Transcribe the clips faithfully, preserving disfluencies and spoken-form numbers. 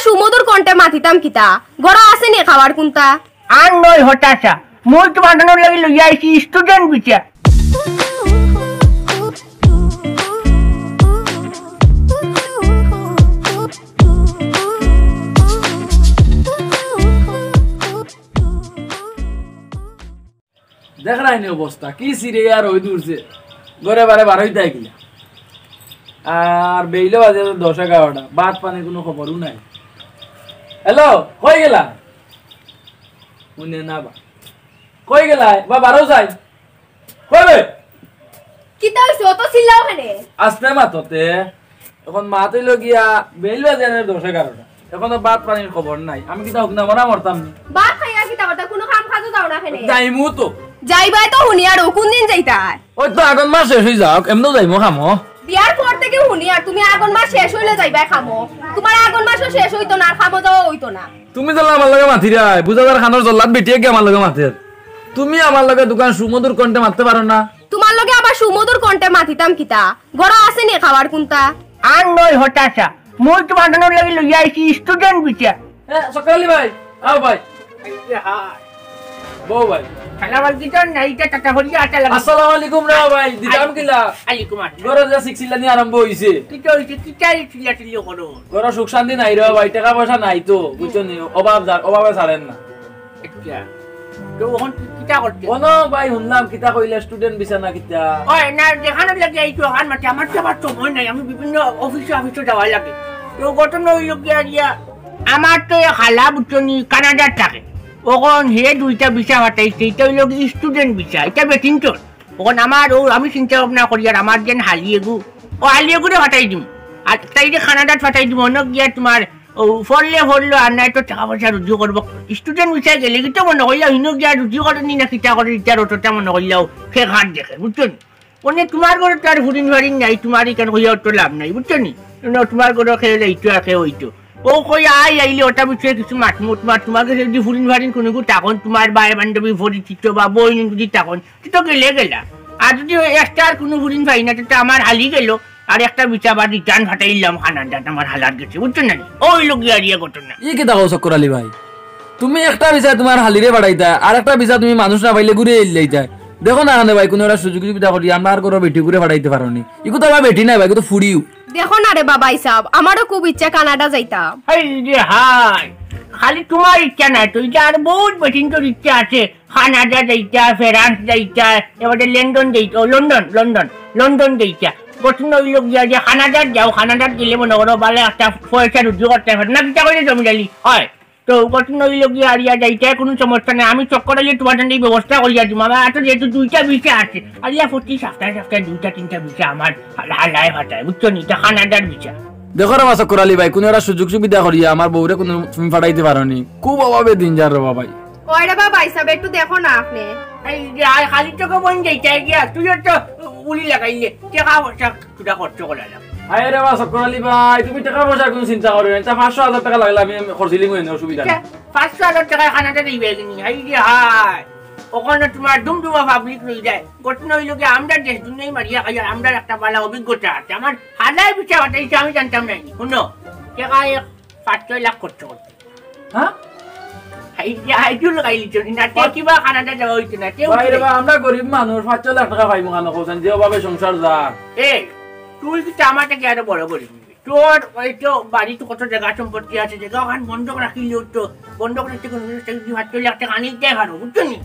সুমধুর কণ্ঠে মাতিতাম কিতা? ঘরো আছে নি খাওয়ার কুন্তা? আর নয় হতাশা, মুই তুমার লাগি লইয়া আইছি স্টুডেন্ট ভিসা। দেখরায়নি অবস্থা, কি সিরে আর ওই দূর যে ঘরে বারে বারোই দেয় কিনা। আর বেইলো বাজে দশ এগারোটা, ভাত পানির কুনু খবরও নাই। হ্যালো, কই গেলা? হুনে না বা। কই গেলা? বা বারো যাই। কই বে? কিতা অইছে? অত চিল্লাও কেনে? আস্তে মাততে। এখন মাত অইলো গিয়া বেইল বাজে দশ এগারোটা। এখনো ভাত পানির খবর নাই। আমি কিতা হুকনা মরা মরতাম নি? ভাত খাইয়া কিতা করতা? কুনু কাম কাজও যাও না কেনে? যাইমু তো। যাইবায় তো হুনিয়ার, কুন দিন যাইতায়? ওই তো আগন মাস শেষ অই যাউক, এমনেও যাইমু কামো। বিয়ার পর থাকি হুনিয়ার তুমি আগন মাস শেষ অইলে যাইবায় কামো। তুমার আগন মাসও শেষ অইতো না, আর কামো যাওয়া অইতো না। তুমি যেলা আমার লগে মাতিরায়, বুঝা যার কানর জল্লাত বেটিয়ে গিয়া আমার লগে মাতের। তুমি আমার লগে দুখান সুমধুর কণ্ঠে মাততে পারো না? তুমার লগে আবার সুমধুর কণ্ঠে মাতিতাম কিতা? ঘরো আছে নি খাওয়ার কুন্তা? আর নয় হতাশা, মুই তুমার লাগি লইয়া আইছি স্টুডেন্ট ভিসা। এ, চক্কর আলী ভাই, আও ভাই। এই যে হায়। বউ ভাই। শালা বল কি তোর নাই, এটা টাটা ভরিয়া আটা লাগা। আসসালামু আলাইকুম রে ভাই, দিতাম কিলা? আলাইকুম আসসালাম। ঘরো যে চিল্লানি আরম্ভ অইছে। কিতা অইছে? কিতা চিল্লাচিল্লি করো? ঘরো সুখ শান্তি নাই রে ভাই, টেকা পয়সা নাই তো, বুঝছো নি? অভাব যার, অভাবে ছাড়ের না। আচ্ছা। তো অখন কি-, কিতা করতে? অনো ভাই হুনলাম কিতা কইলা, স্টুডেন্ট ভিসা না কিতা? ওই না, যেখানো লাগি আইছো অখান মাতে, আমার তো আবার সময় নাই, আমি বিভিন্ন অফিসে অফিসে যাওয়া লাগে। তো ঘটনা অইলো গিয়া, আমার তো এক হালা বুঝছো নি, কানাডাত থাকে। অখন হে দুইটা ভিসা ফাটাইছে, ইটা অইলো কি স্টুডেন্ট ভিসা, ইটা বেটিন্তর। অখন আমার অউ আমি চিন্তা ভাবনা করি, আর আমার যেন হালি এগু, অউ হালি এগুরে ফাটাই দিমু। আর তাইরে কানাডাত ফাটাই দিমু, অনো গিয়া তুমার অউ ফড়লে ফড়লো, আর নায় তো টেকা পয়সা রুজি করবো। স্টুডেন্ট ভিসায় গেলে কিতা মনো করিলাও, হিনো গিয়া রুজি করে নি না কিতা করে, ইটার অতটা মনো করিলাও, কে ঘাট দেখে, বুঝছো নি? মানে তুমার ঘরো তো আর ফুরিন ফারিন নাই, তুমার ইখান কইয়া অত লাভ নাই, বুঝছো নি? মানে তুমার ঘরো কেউ যাইতো আর কেউ অইতো। অউ কই আই, আইলে অটা বিষয়ে কিছু মাতমু, তুমার, তুমার গেছে যদি ফুরিন ফারিন কুনুগু থাকইন, তুমার ভাই বান্ধবী পরিচিত বা বইন যদি থাকইন, তে তো গেলে গেলা। আর যদি অউ extra আর কুনু ফুরিন পাই না, তে তো আমার হালি গেলো। আর একটা ভিসা আবার return ফাটাইলাম কানাডাত আমার হালার গেছে, বুঝছো না নি? অউ অইলো গিয়া আর ইয়া ঘটনা। ই কিতা কও চক্কর আলী ভাই? তুমি একটা ভিসায় তুমার হালিরে ফাটাইতায়, আর একটা ভিসা তুমি মানুষ না পাইলে ঘুরে আইলাইতায়। দেখো না কেনে ভাই, কুনু একটা সুযোগ সুবিধা করি আমরার ঘরো বেটিগুরে ফাটাইতে পারো নি। ইগু তো আবার বেটি নায় ভাই, ইগু তো ফুড়িউ। দেখো না রে বাবা, ইসাব, আমারও খুব ইচ্ছা কানাডা যাইতাম। এই রে হায়, খালি তুমার ইচ্ছা নায় তো, ইটা আর বউত বেটিন্তর ইচ্ছা আছে। কানাডা যাইতা, ফ্রান্স যাইতা, এবারে লন্ডন যাইতা, ও, লন্ডন, লন্ডন, লন্ডন যাইতা। ঘটনা অইলো গিয়া যে কানাডাত যাও, কানাডাত গেলে মনো করো ভালা একটা পয়সা রুজি করতায় পারো। না কিতা কইলে জমির আলী? অয়। তো ঘটনা অইলো গিয়া আর ইয়া যাইতা কুনু সমস্যা নাই। আমি চক্কর আলী তুমার জন্য ব্যবস্থা করিয়া দিমু। আমার আতো যেহেতু দুইটা ভিসা আছে, আর ইয়া প্রতি সপ্তাহে সপ্তাহে দুইটা তিনটা ভিসা আমার হাল-, হালায় ফাটায়, বুঝছো নি? ইটা কানাডার ভিসা। দেখো রে বা চক্কর আলী ভাই, কুনু একটা সুযোগ সুবিধা করিয়া আমার বউরে কুনু তুমি ফাটাইতে পারো নি। খুব অভাবে দিন যার রে বা ভাই। ওই রে বাবা, ইসাব, একটু দেখো না আপনে। এই যে আয় খালি চোখে বইন যাইতায় গিয়া, তুইও তো উলি লাগাইলে, টেকা পয়সা কিতা খরচ করাইলাম। আরে রে বা চক্কর আলী ভাই, তুমি টেকা পয়সার কুনু চিন্তা করিও না, ইটা পাঁচশো হাজার টেকা লাগলে আমি খরচিলিমু, অসুবিধা নাই। পাঁচশো হাজার টেকায় কানাডা যাইবায় কিনি? হায় রে হায়, অখানো তুমার দুমদুমা পাবলিক রইযায়। ঘটনা অইলো গিয়া আমরার দেশ দুনিয়ায় মারিয়া খাইয়ার, আমরার একটা ভালা অভিজ্ঞতা আছে। আমার হালায় ভিসা ফাটাইছে, আমি জানতাম নায় নি। হুনো, টেকা এক পাঁচ ছয় লাখ খরচ করছে। হ্যাঁ? হাই, হাই, জুল খাইলি চলি না, তে কিবা কানাডা যাওয়া অইতো না, তে ভাই রে উঠলে। বা, আমরা গরিব মানুষ, পাঁচ ছয় লাখ টেকা পাইমু কেনে কওছাইন, যে অভাবে সংসার যার। এ, তুই কিতা আমার থাকি আরো বড় গরিব নি? তোর অউ তো বাড়িত কত জাগা সম্পত্তি আছে, জাগা অখান বন্ধক রাখিলেও তো, বন্ধক রাখতে কুনু জিনিস থাকি যদি পাঁচ ছয় লাখ টেকা আনিতে পারো, বুঝছো নি?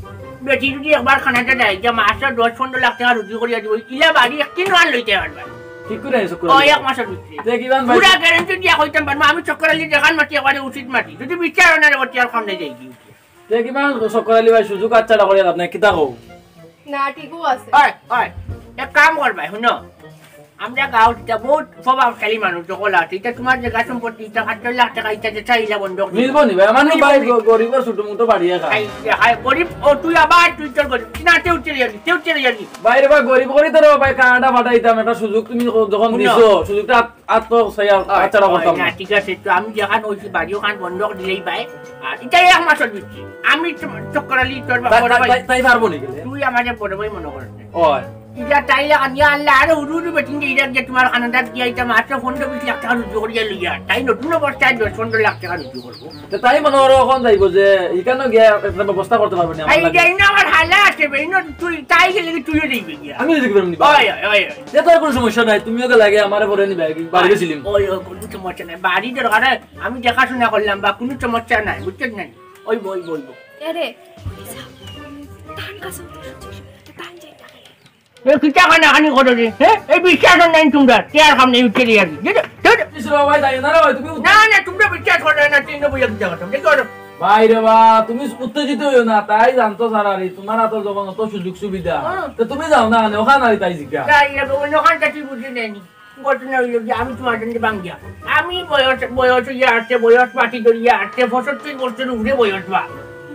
বেটি যদি একবার কানাডা যায়, যে মাসে দশ পনেরো লাখ টেকা রুজি করিয়া দিবো, ইলা বাড়ি একদিন অখান লইতে পারবা। ঠিক করি আইছো, ও, এক মাসর ভিতরে। তে কিমান ভাই? পুরা গ্যারান্টি দিয়া কইতাম পারমু, আমি চক্কর আলী যেখান মাতি একবারে উচিত মাতি। যদি বিচার অনারে অতি আর কম নাই যাই কি? তে কিমান চক্কর আলী ভাই, সুযোগ হাতছাড়া করিয়া লাভ নাই, কিতা কও? না, ঠিকও আছে। ওই, ওই, এক কাম করবায়, হুনো। আমরা গাঁওত ইতা বউত প্রভাবশালী মানুষ অকল আছে। ইতা তুমার জাগা সম্পত্তি, ইতা পাঁচ ছয় লাখ টেকা, ইতা যে চাইলা বন্ধক দিবা। মিলবো নি ভাই? আমার নি ভাই গ-, গরিবর ছোট মোটো বাড়ি একা। হায়, হায়, গরিব, ও তুই আবার তুই তোর গরিব। না, তেউ চলে যাবি, তেউ চলে যাবি। ভাই রে ভাই, গরিব করি তো রে ভাই, কানাডা ফাটাইতাম, একটা সুযোগ তুমি যখন হুনো। দিছো, সুযোগটা আত-, আত তো চাই আর আচ্ছা, আচ্ছা, করতাম না, না। ঠিক আছে, তো আমি যেখান অইছি বাড়ি অখান বন্ধক দিলেই ভাই, আর ইটাই এক মাসর ভিতরে। আমি তো চক্কর আলী তোর বা-, তাই, বড় তাই, ভাই। তাই, তাই পারবো নি গেলে? তুই আমারে বড় ভাই মনো করস না। ওই। ইটা তাই লাখান, ইয়া আল্লাহ, আরো হুরু হুরু বেটিন যে ইটা গিয়া তুমার খানাদাত গিয়া ইটা মাত্র পনেরো বিশ লাখ টেকা রুজি করিয়া লইয়া, তাই নতুন অবস্থায় দশ পনেরো লাখ টেকা রুজি করবো। তে তাই মনো করো অখন যাইবো যে ইখানো গিয়া একটা ব্যবস্থা করতে পারবে না আমার এই লাগি? যে ইনো আমার হালা আছে বে, ইনো তুই তাই গেলে কি তুইও যাইবে গিয়া? আমি যাইতে পারবো নি বা? ওই, ওই, ওই, ওই। তে তোর কোনো সমস্যা নাই, তুমিও গেলে আগে আমারে পরে নিবা, বাড়ি গেছিলাম। ওই, ওই, কোনো সমস্যা নাই, বাড়ি দরকার হয়, আমি দেখাশোনা করলাম বা কোনো সমস্যা নাই, বুঝছেন না? ওই, ওই, ওই, ওই। এরে, তান কাছে তো শুনছিস, তান যাই না। এ কিতা কানাকানি করো রে? হ্যাঁ? এই বিশ্বাস নাই তোমরা। কে আর কাম নেই উঠে দিয়ে আর কি। দে, দে, দে, দে। ইস রে ভাই, যাইও না রে ভাই, তুমি না, না, তোমরা বিশ্বাস করো না, তিন বইয়া কিতা করতাম। দেখো, দেখো। ভাই রে বা, তুমি উত্তেজিত হইও না, তাই জানতো সারা রে, তোমার হাতে যখন অত সুযোগ সুবিধা। হ্যাঁ। তো তুমি যাও না, মানে, ওখানে আর তাই জিজ্ঞা। যাই রে, অন্য ওখানটা তুই বুঝি নেয়নি। ঘটনা হইল যে আমি তোমার জন্য বাঙ্গিয়া। আমি বয়স, বয়স হইয়া আসছে, বয়স পাতি ধরিয়া আসছে, পঁচাত্তর বছর উপরে বয়স বা।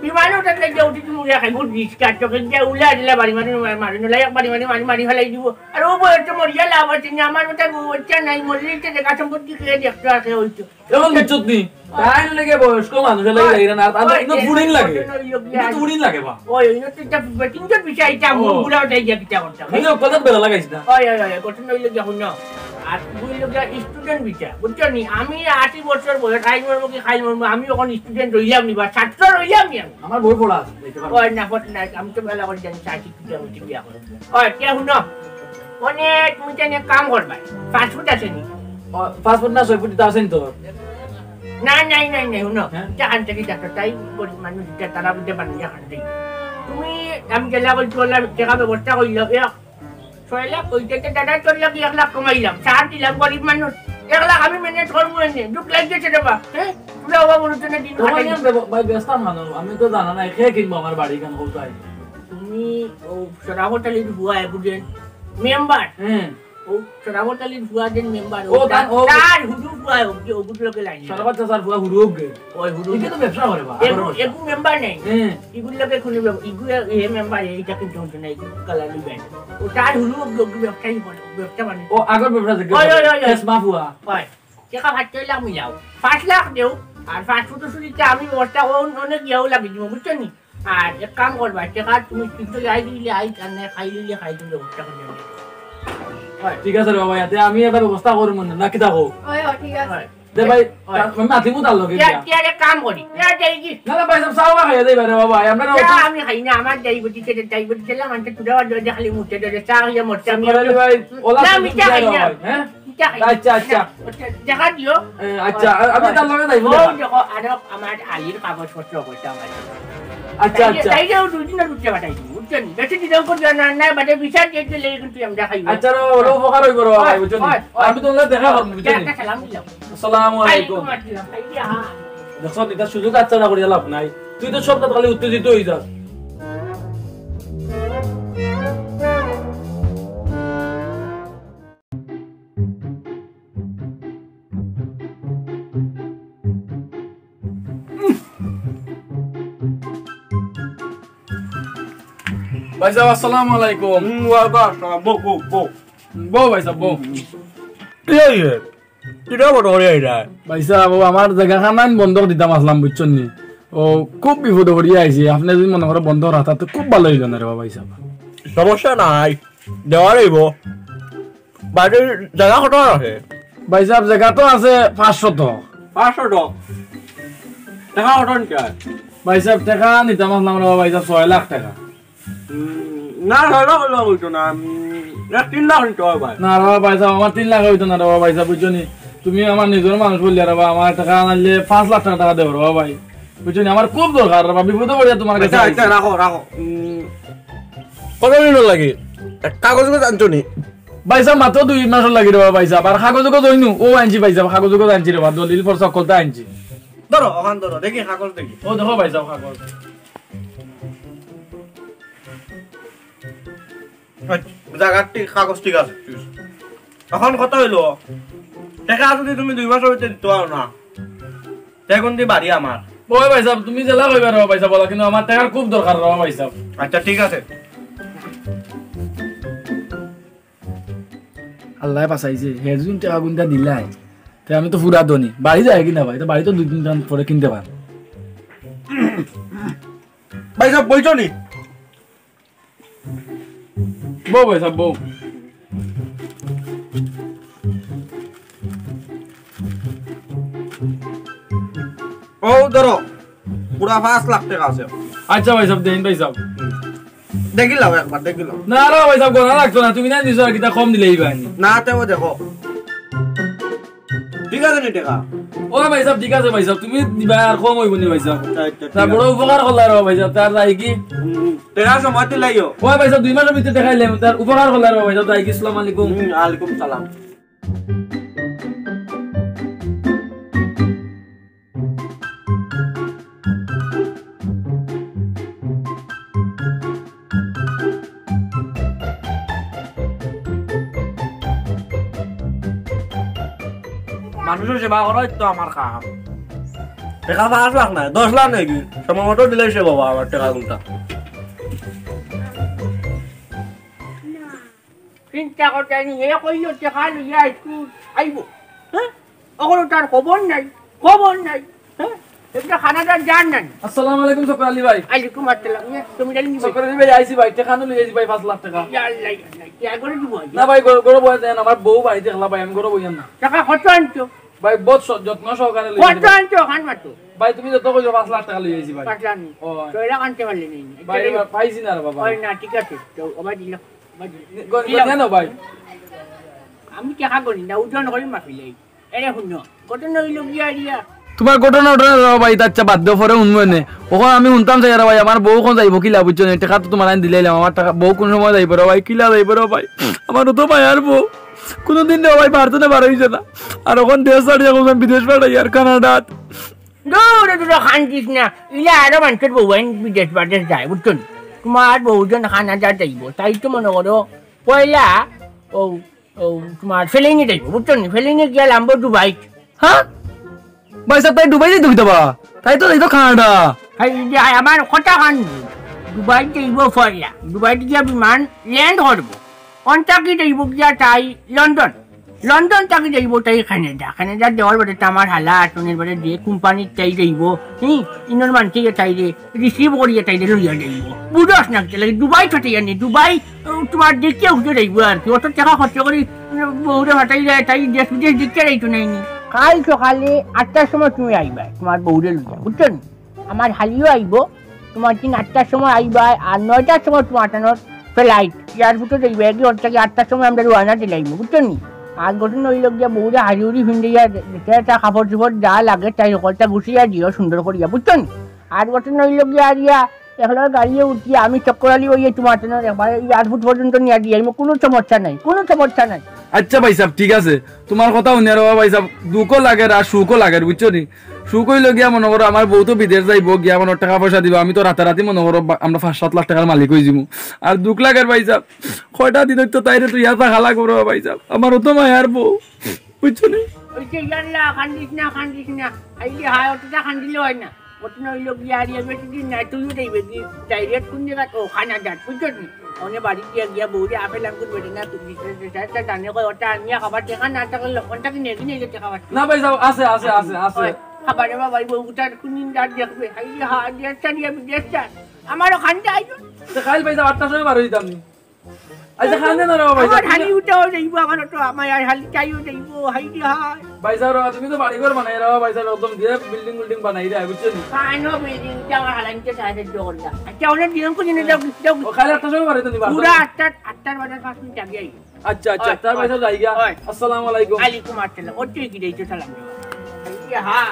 বিমানে ওটা থেকে উঠি তুমি উড়িয়া খাই, গুড রিস্কা, চোখে যে উলা দিলা বাড়ি মারি, মারি, মারি, নলা এক বাড়ি মারি, মারি, মারি ফেলাই দিব। আর ও বয়সে মরিয়া লাভ আছে না, আমার ওটা বউ বাচ্চা নাই, মরলে তো জাগা সম্পত্তি খেয়ে দেখতে আসে হইতো। এখন বুঝছত নি? তাই লাগে বয়স্ক মানুষের লাগে লাগে না, আর তাদের ওই কিন্তু যে ফুরিন লাগে। ঘটনা হইল গিয়া কিন্তু ফুরিন লাগে বা। ওই, ওই তো এটা তিনজন বিষয় এটা ও। বুড়া ওটাই গিয়া কিতা করতাম। কিন্তু কত বেলা লাগাইছ না? ওই, ওই, ওই, ঘটনা হইল গিয়া হুনো। আর দুই লোক গিয়া স্টুডেন্ট ভিসা, বুঝছো নি? আমি আশি বছর বয়স, খাইল মরমু কি খাইল মরমু, আমি এখন স্টুডেন্ট রইলাম নি বা ছাত্র রইলাম নি আমি। আমার বই পড়া আছে, দেখতে পারো। ওই না, পড় না, আমি তো বেলা করে জানি, চাকরি কিতা হইতে বিয়া করে। ওই, কে হুনো? অনেক তুমি জানি এক কাম করবাই। পাসপোর্ট আছে নি? ও, পাসপোর্ট না, ছয় ফুট দিতে আছেন তো। না, নাই, নাই, নাই, হুনো। হ্যাঁ? জাহান থেকে দেখো, তাই গরিব মানুষ, এটা তারা বুঝতে পারেন, জাহান থেকে। তুমি, আমি গেলা বলছি, বললাম, টাকা ব্যবস্থা করলো, এ, ছয় লাখ কইতে তো দাদা, তোর লাগি এক লাখ কমাইলাম, চার দিলাম, গরিব মানুষ। এক লাখ আমি ম্যানেজ করবো এনে, দুঃখ লাগছে রে বা, হ্যাঁ? তোরা অভাব অনটনে দিন তোমার কাটাই। ইয়ান ব্যব-, ভাই, ব্যস্ত মানুষ, আমি তো জানা নাই, কে কিনবো আমার বাড়ি কেন কোথায়? তুমি ও শরাফত আলীর ফুয়া, বুঝেন? মেম্বার। হ্যাঁ। ও শরাফত আলীর ফুয়া যে মেম্বার, ও, ও তার, তার, ও তার হুরু ফুয়া, ও যে ওগুলোকে লাইন। শরাফত চাচার ফুয়া হুরু হোক গে। ওই হুরু। এটা তো ব্যবসা করে বা, এগু, আবার ব্যবসা। এগু মেম্বার নাই। হ্যাঁ। ইগুর লগে কোনো ব্যব-, ইগু এ, এ মেম্বার, এইটা কিন্তু হতো না, ইগু কালালি ব্যান্ড। ও তার হুরু, ও, ও ব্যবসায়ী বলে, ও ব্যবসা বাণিজ্য। ও আগর ব্যবসা থেকে ওই, ওই, ওই, ওই। চেশমা ফুয়া। হয়। টেকা ফাটতে হইলে আমি যাও। পাঁচ লাখ দেও, আর পাঁচ ফুটো চুরিতে আমি ব্যবস্থা অন-, অনেক ইয়াও লাগি দিব, বুঝছো নি? আর এক কাম করবা, টেকা তুমি কিন্তু যাই দিলে আই, আর নাই খাই দিলে খাই দিলে ব্যবস্থা করে দিও। হয়। ঠিক আছে রে বাবা, ইয়াতে আমি একটা ব্যবস্থা করবো না, না কিতা কও? হয়, হয়, ঠিক আছে। হয়। দে ভাই, হয়। তা-, আমি মাতিমু তার লগে তে, গিয়া। তে আরে কাম করি। না, যাই কি? না, না, ভাই সাহেব, চা খাইয়া যাইবা রে বাবা, আমরা না চা অত আমি খাই না, আমার ডায়াবেটিস আছে, ডায়াবেটিস আছে, আমার তো চুড়া বাদ দিয়ে খালি মুখে ধরে চা খাইয়া মরতে আমি চুপ করে ভাই, ওলা না, চুপ মিঠা করে খাই না। ভাই, হ্যাঁ? মিঠা খাই আচ্ছা, না। আচ্ছা। আচ্ছা, দেখা দিও। এ, আচ্ছা, আর আমি তার লগে যাইবো ওই দেখা। দেখো, আরো আমার আলির কাগজপত্র করতে আমার। আচ্ছা, তাই যে, আচ্ছা। তাই যে ও দুই দিনের উঠতে পাঠাই দিবো, বুঝছো নি? বেশি দিন করে না, না, মানে বিচার দিয়ে দিলে কিন্তু আমি দেখাই। আচ্ছা, রে বাবা, ওটা উপকার হইবো রে বাবা, হয়, বুঝছো নি? হয়, হয়। আমি তো ওনার দেখা করবো, বুঝছো নি? একটা সালাম দিলাম। আসসালামু আলাইকুম। ওয়ালাইকুম আসসালাম। এই যে, হ্যাঁ। দেখছো, এটা সুযোগ আচ্ছা না করিয়া লাভ নাই। তুই তো সব খালি উত্তেজিত হয়ে যাস। ভাই সাহেব, আসসালামু আলাইকুম। হুম, ওয়ালাইকুম আসসালাম। বউ, বউ, বউ। বউ ভাই সাহেব, বউ। কি হইছে? কিটা বড় করে আইরা? ভাই সাহেব, ও আমার জায়গা খানান বন্ধক দিতাম আসলাম, বুঝছেন নি? ও খুব বিপদে পড়িয়া আইছি, আপনি যদি মনে করেন বন্ধক রাখতা তো খুব ভালো হইল না রে ভাই সাহেব। সমস্যা নাই, দেওয়া রইব। বাড়ির জায়গা কত আছে? ভাই সাহেব, জায়গা তো আছে পাঁচ শতক। পাঁচ শতক? টাকা কত নিতে হয়? ভাই সাহেব, টাকা নিতাম আসলাম রে ভাই সাহেব, ছয় লাখ টাকা। উম, না, ছয় লাখ হইলে হইতো না। উম, এক তিন লাখ নিতে হয় ভাই। না রে ভাই সাহেব, আমার তিন লাখ হইতো না রে ভাই সাহেব, বুঝছো নি? তুমি আমার নিজের মানুষ বললে রে ভাই, আমার টাকা আনলে পাঁচ লাখ টাকা, টাকা দেবো রে ভাই, বুঝছো নি? আমার খুব দরকার রে ভাই, বিপদে পড়িয়া তোমার কাছে আচ্ছা, আইছি। আচ্ছা, রাখো, রাখো। উম, কত দিন লাগে? এক কাগজ উগজ আনছো নি? ভাই সাহেব, মাত্র দুই মাস লাগে রে ভাই সাহেব। আর কাগজ উগজ হইনু, ও আনছি ভাই সাহেব, কাগজ উগজ আনছি রে ভাই, দলিল ফর্দ সকলতা আনছি। ধরো, ওখান ধরো, দেখি কাগজ দেখি। ও দেখো ভাই সাহেব, কাগজ। আচ্ছা, জায়গার ঠিক, কাগজ ঠিক আছে, ঠিক আছে। এখন কথা হইলো, টাকা যদি তুমি দুই মাসের ভিতরে দিতে পারো না, তখন দি বাড়ি আমার। ওই ভাই সাহেব, তুমি যেলা কইবা রে ভাই সাহেব, বলো, কিন্তু আমার টাকার খুব দরকার রে ভাই সাহেব। আচ্ছা, ঠিক আছে। আল্লাহ বাঁচাইছে, হে যদি টাকা গুনটা দিলাই, তে আমি তো পুরা ধনী। বাড়ি যায় কিনা ভাই? তো বাড়ি তো দুই তিন দিন পরে কিনতে পার। ভাই সাহেব, বইছো নি? বউ ভাইসাব, বউ। অউ ধরো, পুরা পাঁচ লাখ টেকা আছে। আইচ্ছা ভাইসাব, দেইন ভাইসাব। দেখিলাও একবার, দেখিলাও। না রে ভাইসাব, গনা লাগতো না, তুমি না দিছো আর কিতা কম দিলে অইবা নি। না, তেও দেখো। ঠিক আছে নি টেকা? ও ভাইসাব, ঠিক আছে ভাইসাব, তুমি দিবা আর কম অইবো নি ভাইসাব। আইচ্ছা, আইচ্ছা, না, ঠিক বড় আছে। উপকার করলা রে ভাইসাব, তার যাই কি? হুম, টেকা সময় দিলাইও। ও ভাইসাব, দুই মাসর ভিতরে টেকা আইলে, তার উপকার করলা রে ভাইসাব, যাই কি? আসসালামু আলাইকুম। হুম, আলাইকুম সালাম। মানুষর সেবা করাই তো আমার কাম। টেকা পাঁচ লাখ নায়, দশ লাখ নাকি? সময় মতো দিলে সে বাবা আমার টেকা গুনটা। চিন্তা করতে নি, এ কইও টেকা লইয়া একটু আইবো। হ্যাঁ? ওগুলো তার খবর নাই, খবর নাই। হ্যাঁ? একটা খানাদার যার নাই। আসসালামু আলাইকুম সফর আলী ভাই। আলাইকুম আসসালাম। ইয়ে, তুমি জানি নি ভাই? সফর আলী ভাই, আইছি ভাই, টেকা লইয়া আইছি ভাই, পাঁচ লাখ টেকা। ইয়া আল্লাহ, ইয়া আল্লাহ, ইয়া করে দিব আজ। না ভাই, গরো, গরো বইয়া দেন, আমার বউ বাড়িত একলা ভাই, আমি গরো বইয়ার না। টেকা কত আনছো? ভাই, বহুত স-, যত্ন সহকারে লইয়া কত আইছি ভাই। আনছো? খান মাতো। ভাই, তুমি যত কইছো, পাঁচ লাখ টেকা লইয়া আইছি ভাই। পাঁচ লাখ নি? ও ভাই। ছয় লাখ আনতে পারলে নেই। ভাই, এবার পাইছি না রে বাবা। ওই না, ঠিক আছে। তো আবার দিলাম। গ-, গ-, জানো ভাই? আমি টেকা গণি না, ওজন করি মাপিলাই। এরে হুনো, ঘটনা অইল গিয়া রিয়া। তোমার ঘটনা উঠে না ভাই, তার চা বাদ দেও, পরে হুনবো এনে। ওখানে আমি হুনতাম চাই, আরে ভাই, আমার বউ কোন যাইবো, কিলা বুঝছো নি? টেকা তো তোমার আমি দিলাইলাম, আমার টেকা, বউ কোন সময় যাইবো রে ভাই, কিলা যাইবো রে ভাই? আমার তো মায়ার বউ, কোনোদিন রে ভাই, বাড়তো না, বার হইছে না। আর ওখান দেশ ছাড়িয়া এখন বিদেশ পাঠাই আর কানাডাত। দূরে দূরে খান দিস না, ইলা আরো মানুষের বউ আইন বিদেশ বাদেশ যায়, বুঝছো নি? তোমার বউ জন খানা যা যাইবো, তাই তো মনে করো, পয়লা, ও, ও, তোমার ফেলেইনে যাইবো, বুঝছো নি? ফেলেইনে গিয়া লামবো দুবাইত। হ্যাঁ? ভাই সাহেব, তাই দুবাই যাইতো কিতা বা? তাই তো যাইতো কানাডা। এই যে আমার কথা কান, দুবাই যাইবো পয়লা, দুবাইত গিয়া বিমান ল্যান্ড করবো। অন থাকি যাইবো গিয়া তাই লন্ডন, লন্ডন থাকি যাইবো তাই কানাডা, কানাডা দেওয়ার বাদে তো আমার হালা আসনের বাদে যে কোম্পানিত তাই যাইবো, হুম, ইনর মানকে গিয়া তাই রে রিসিভ করিয়া তাই রে লইয়া যাইবো। বুঝস না কিতা লাগি? দুবাই ফাটাইয়া নি, দুবাই, ও, তোমার দেখিয়া উঠে যাইবো আর কি। অত টেকা খরচ করি, উম, বউরে ফাটাই যায়, তাই দেশ বিদেশ দেখিয়া যাইতো নাই নি। কাল সকালে আটটার সময় তুমি আইবা তোমার বউরে লইয়া, বুঝছো নি? আমার হালিও আইবো, তোমার দিন আটটার সময় আইবা, আর নয়টার সময় তোমার টানোর ফ্লাইট, এয়ারপোর্টে যাইবা, এগিয়ে ওর থাকি আটটার সময় আমরা রওনা দিলাইমু, বুঝছো নি? আর ঘটনা অইল গিয়া বউরে হাড়ি উড়ি ফিন্দিয়া, যেটা কাপড় চোপড় যা লাগে, তাই সকলটা গুছিয়া দিও সুন্দর করিয়া, বুঝছো নি? আর ঘটনা অইল গিয়া আর ইয়া, একলা গাড়িয়ে উঠিয়া আমি চক্কর আলী অইয়া তোমার টানোর একবারে এয়ারপোর্ট পর্যন্ত নিয়া দিয়াইমু, কোনো সমস্যা নাই, কোনো সমস্যা নাই। আচ্ছা ভাই সাহেব, ঠিক আছে, তোমার কথা হুনিয়া রে ভাই সাহেব, দুঃখও লাগের আর সুখও লাগের, বুঝছো নি? সুখ অইল গিয়া মনে করো, আমার বউ তো বিদেশ যাইবো, গিয়া মনে টেকা পয়সা দিবা, আমি তো রাতারাতি মনে করো বা-, আমরা পাঁচ সাত লাখ টেকার মালিক অই যিমু। আর দুঃখ লাগের ভাই সাহেব, কয়টা দিন অইতো তাইরে তো ইয়া থাকা লাগবো রে ভাই সাহেব, আমার অত মায়ার বউ, বুঝছো নি? ওই যে ইয়াল্লা, কান্দিস না, কান্দিস না, এই যে হায়, অতটা কান্দিলে হয় না। ঘটনা অইল গিয়া আর ইয়া বেশি দিন নাই, তুইও যাইবে কি? ডাইরেক্ট কোন জায়গা? ও, কানাডাত, বুঝছো নি? অনে বাড়ি গিয়া গিয়া বউরে আপেল আঙ্গুর বেটে না, তুমি জানে কয়, ওটা আনিয়া খাবার টেকা না থাকলে লক্ষণটা কি নেগি নেই টেকা পাচ্ছি? না ভাই, যাও, আছে, আছে, আছে, আছে। ওই, খাবারে বাবা, এই বউটার কোনদিন রাত দেখবে, হাই রে, হা, দেড়টা নিয়ে আমি দেড়টা। আমারও খানতে আইও। তো কাল ভাই, যাও, আটটার সময় বার হইতাম নি। আচ্ছা, খান দেন না রে বাবা, আমার যাও। হালি উঠাও যাইবো, আমার তো, আমার আর হালি চাইও যাইবো, হাই রে হাই। ভাই সাহেব, তুমি তো বাড়ি ঘর বানাই রাখো, ভাই সাহেব, একদম দিয়ে বিল্ডিং বিল্ডিং বানাই রাখো, বুঝছো নি? কানো বিল্ডিং, এটা আমার হালাইতে সাহায্য করলা। আচ্ছা, অনেক দিন করে নিয়ে যাও, যাও। ও, কাল আটটার সময় বাড়িতে নিবা। পুরা আটটা, আটটার বাজার পাঁচ মিনিট আগে আই। আচ্ছা, আচ্ছা, ওই, তার ওই। ভাই সাহেব যাই গিয়া। ওই। আসসালামু আলাইকুম। ওয়ালাইকুম আসসালাম। ওর তুই কি দিয়েছো সালাম? এই যে হা।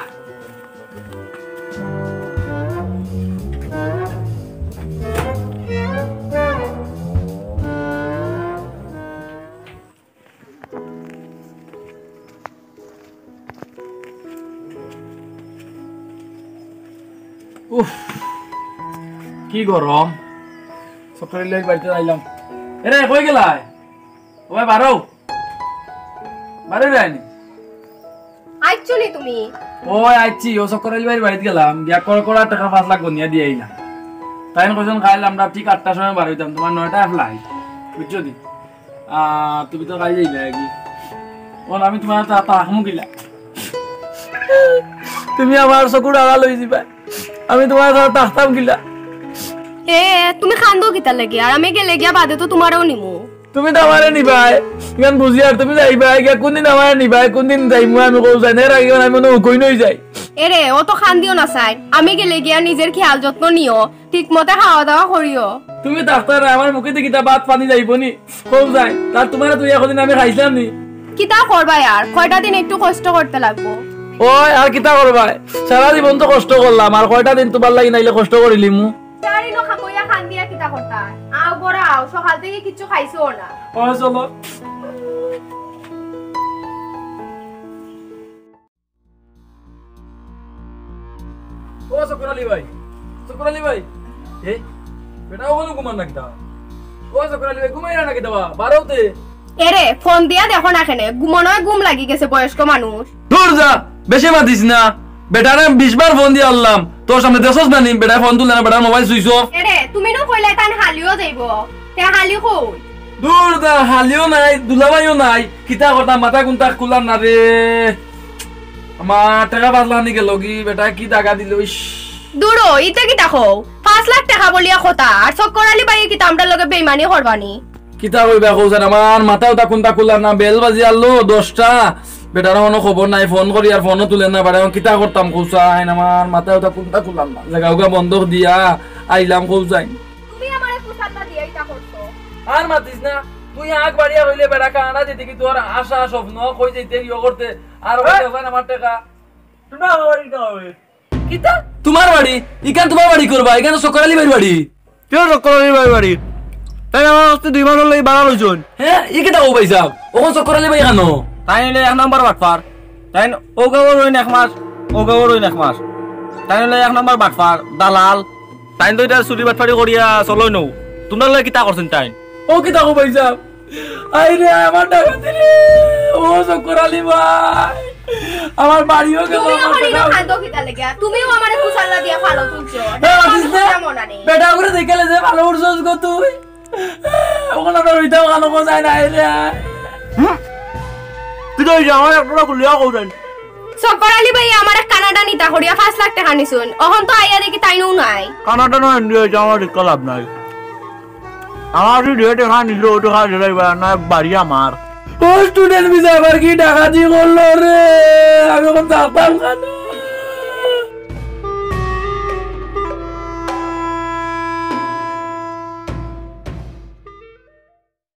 উফ, কি গরম। সকালে লেট বাড়িতে আইলাম। এরে, কই গেলায়? ও ভাই, বারো। বারো যায়নি। আইছো নি তুমি? ওই আইছি, ও চক্কর আলী ভাইর বাড়িত গেলাম। গিয়া কড়া কড়া টেকা পাঁচ লাখ গনিয়া দিয়া আইলাম। তাইন কইছইন, "কাইল আমরা ঠিক আটটার সময় বার হইতাম, তোমার নয়টায় ফ্লাইট।" বুঝছো নি? আহ, তুমি তো কাইল যাইবে আর কি। ওন আমি তোমার তা, তা আহমু কিলা? তুমি আমার চকুর আড়াল হই যাবা। আমি তোমার তা থাকতাম কিলা? এ, তুমি কান্দো কিতার লাগি? আর আমি গেলে গিয়া বাদে তো তুমারেও নিমু। তুমি তো আমারে নিবায়, ইখান বুঝিয়ার তুমি যাইবায় গিয়া, কুনদিন আমারে নিবায়, কুনদিন যাইমু আমি কও যাইন, এর আগে আমি মনে অউ কইন অই যাই। এরে, অত কান্দিও না চাই, আমি গেলে গিয়া নিজের খেয়াল যত্ন নিও, ঠিক মতে খাওয়া দাওয়া করিও। তুমি ডাক্তার, আমার মুখেদি কিতা ভাত পানি যাইবো নি? কও যাইন, তার তুমারে তুই এতদিন আমি খাইছলাম নি? কিতা করবায় আর, কয়টা দিন একটু কষ্ট করতে লাগবো। ওই, আর কিতা করবায়? সারা জীবন তো কষ্ট করলাম, আর কয়টা দিন তুমার লাগি নাইলে কষ্ট করিলিমু? তার ইনো খাকইয়া কান্দিয়া কিতা করতায়? আও বড় আও, সকাল থাকি কিচ্ছু খাইছো না। ওই চলো। ও শুকুর আলী ভাই, শুকুর আলী ভাই, এ বেটা অখনো ঘুমান না কিতা? ও শুকুর আলী ভাই, ঘুমাইরা না কিতা বা? বারোতে। এরে, ফোন দিয়া দেখো না কেনে, ঘুমানোয় ঘুম লাগি গেছে বয়স্ক মানুষ। দূর যা, বেশি মাতিস না। বেটারে বিশ বার ফোন দিয়া আনলাম, তোর সামনে দেখছস না নি? বেটায় ফোন তুলে না, বেটার মোবাইল সুইচ অফ। এরে, তুমি নু কইলায় তাইন হালিও যাইবো, তে হালি কই? দূর যা, হালিও নাই, দুলাভাইও নাই, কিতা করতাম, মাথা কুন্তা খুলার না রে। আমার টেকা পাঁচ লাখ নি গেল কি, বেটায় কি দাগা দিল, ইস। দূর ও, ইতা কিতা কও? পাঁচ লাখ টেকা বলিয়া কথা, আর শুকুর আলী ভাইয়ে কিতা আমরার লগে বেইমানি করবা নি? কিতা কইবা কও যাইন, আমার মাথা উতা কুন্তা খুলার না, বেল বাজি আরলো দশটা, বেটার কুনু খবর নাই, ফোন করি আর ফোনও তুলে না, বেটা অখন কিতা করতাম কও যাইন, আমার মাথা উতা কুন্তা খুলার না, জাগা উগা বন্ধক দিয়া আইলাম কও যাইন। তুমি আমারে কুশাল্লা দিয়া ইতা করছো। আর মাতিস না, তুই আগ বাড়িয়া কইলে বেটা কানা দিতে কি তোর আশা স্বপ্ন কই যাইতে ইয়ে করতে, আর কই যাইন আমার টেকা। তুমার বাড়ি না হবে। কিতা? তুমার বাড়ি? ইখান তুমার বাড়ি করবা? ইখান তো শুকুর আলী ভাইর বাড়ি। কিতা শুকুর আলী ভাইর বাড়ি? তাইন আমার কাছে দুই মাস অইলো ই ভাড়া লইছইন। হে, ই কিতা কও ভাইসাব? অখন শুকুর আলী ভাই কানো? তাইন অইলে এক নাম্বার বাটপার। তাইন অউ গাউর অইন এক মাস, অউ গাউর অইন এক মাস। তাইন অইলে এক নাম্বার বাটপার, দালাল। তাইন তো ইতা চুরি বাটপারি করিয়া চলইন নু। তুমরার লগে কিতা করছইন তাইন? ও কিতা কও ভাইসাব? আইরে, আমার ডাকাতি রে, ও শুকুর আলী ভাই, আমার বাড়িও গেল, তুমি আমার অখন ইনো টাকা। কান্দো কিতার লাগিয়া? তুমিও আমারে কুশাল্লা দিয়া ফালো তুলছো। এ, মাতিস না। কেমন আরে? বেটা করে দেখালে যে ফালো উঠছস গো তুই। অখন আমরা রইতাম কানো কো যায় না রে। হুম? তুই তো অই যে আমার একটা খুলিয়া কও যাইন। শুকুর আলী ভাই আমারে কানাডা নিতা করিয়া পাঁচ লাখ টেকা নিছইন। অখন তো আইয়া দেখি তাইনও নাই। কানাডা না ইন্ডিয়া অইছে, আমার রিক্সা লাভ নাই। আমার যদি হে টেকা নিল, ও টেকা দিলাই বা না, বাড়ি আমার। ও student visa আবার কি ডাকাতি করলো রে? আমি অখন থাকতাম কানো?